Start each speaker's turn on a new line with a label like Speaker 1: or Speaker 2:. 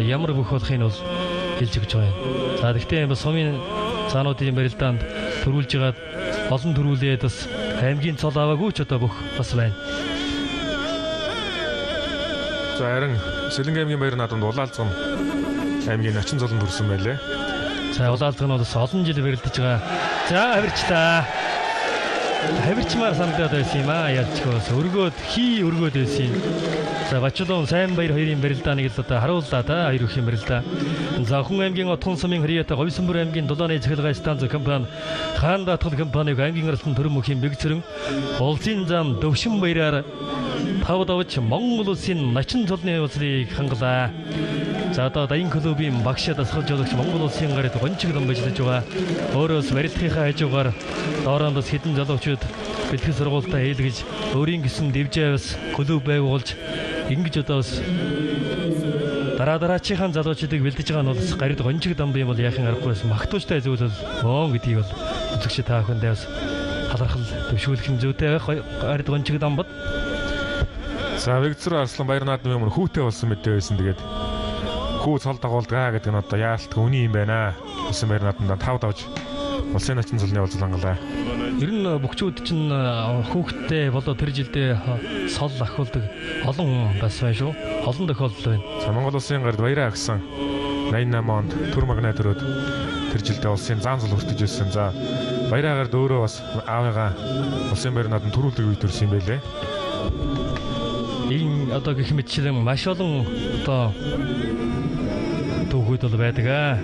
Speaker 1: ямар бүх болохыг бол хэлж өгч байгаа юм. За тэгтээ бас сумын заануудын барилдаанд төрүүлж байгаад олон төрүүлээд бас аймгийн цол аваагүй ч одоо бүх бас байна.
Speaker 2: За харин Сэлэнгэ аймгийн баяр наадамд Улаалзган аймгийн начин золон төрсөн байлээ.
Speaker 1: За Улаалзган бол бас олон жил барилдаж байгаа. За хавирчлаа. Хавирчмаар санагдаад байсан юм аа. Ялчгүй бас өргөөд хий өргөөд байсан юм. За Бачулуун сайн баяр хоёрын барилдааныг л одоо харууллаа да. Хоёр өхийн барилдаа. За Өхөн аймгийн Отхон сумын Харьяата Говьсөнбөр аймгийн Дулааны цахилгаан станц компани Хаан даатгал компаниг аймгийн арслан төрөн мөхийн бэгцэрэн улсын зам Төвшин баяраар тав давж Монгол улсын начин цолны улсыг хангалаа. За одоо Даян клубын багш дасгалжуулагч Монгол улсын гарт гончиг ном ажиллаж байгаа. Өөрөөс барилдахынхаа хажуугаар доороонд бас хэдэн залуучууд бэлтгэл сургуультаа хийлгэж өөрийн гэсэн дэвжээ бас клуб байгуулж ингэж одоо бас дараа дараачийнхаа залуучуудыг бэлдэж байгаа нь бол гарид гончиг дамбын бол яахын аргагүй бас магтууштай зүйл бол мөн гэдгийг бол үзэгч та бүхэндээ бас талархал төвшүүлэх нь зүйтэй байх гарид гончиг дамбад.
Speaker 2: За Вэгцэр Арслан баяр наадмын өмнө хүүтэй болсон мэдээ байсан. Тэгээд хүү цол дагуулдаг гэдэг нь одоо яалтгүй үний юм байна. Улсын баяр наадамд тав давж улсын начин цолны уулзал хангалаа.
Speaker 1: Ер нь бөхчүүд чинь хүүхдтэй болоо тэр жилдээ сол ахиулдаг олон хүн бас байна шүү. Олон тохиолдол байна.
Speaker 2: За Монгол улсын гард баяраа агсан 88 онд төр магнаа төрөөд тэр жилдээ улсын заан цол хүртэж ирсэн. За баяраа гард өөрөө бас аавыгаа улсын баяр наадам төрүүлдэг үе төрсөн юм байлээ.
Speaker 1: Энэ одоо гэх мэтчлэн маш олон одоо түүхүүд бол байдаг аа.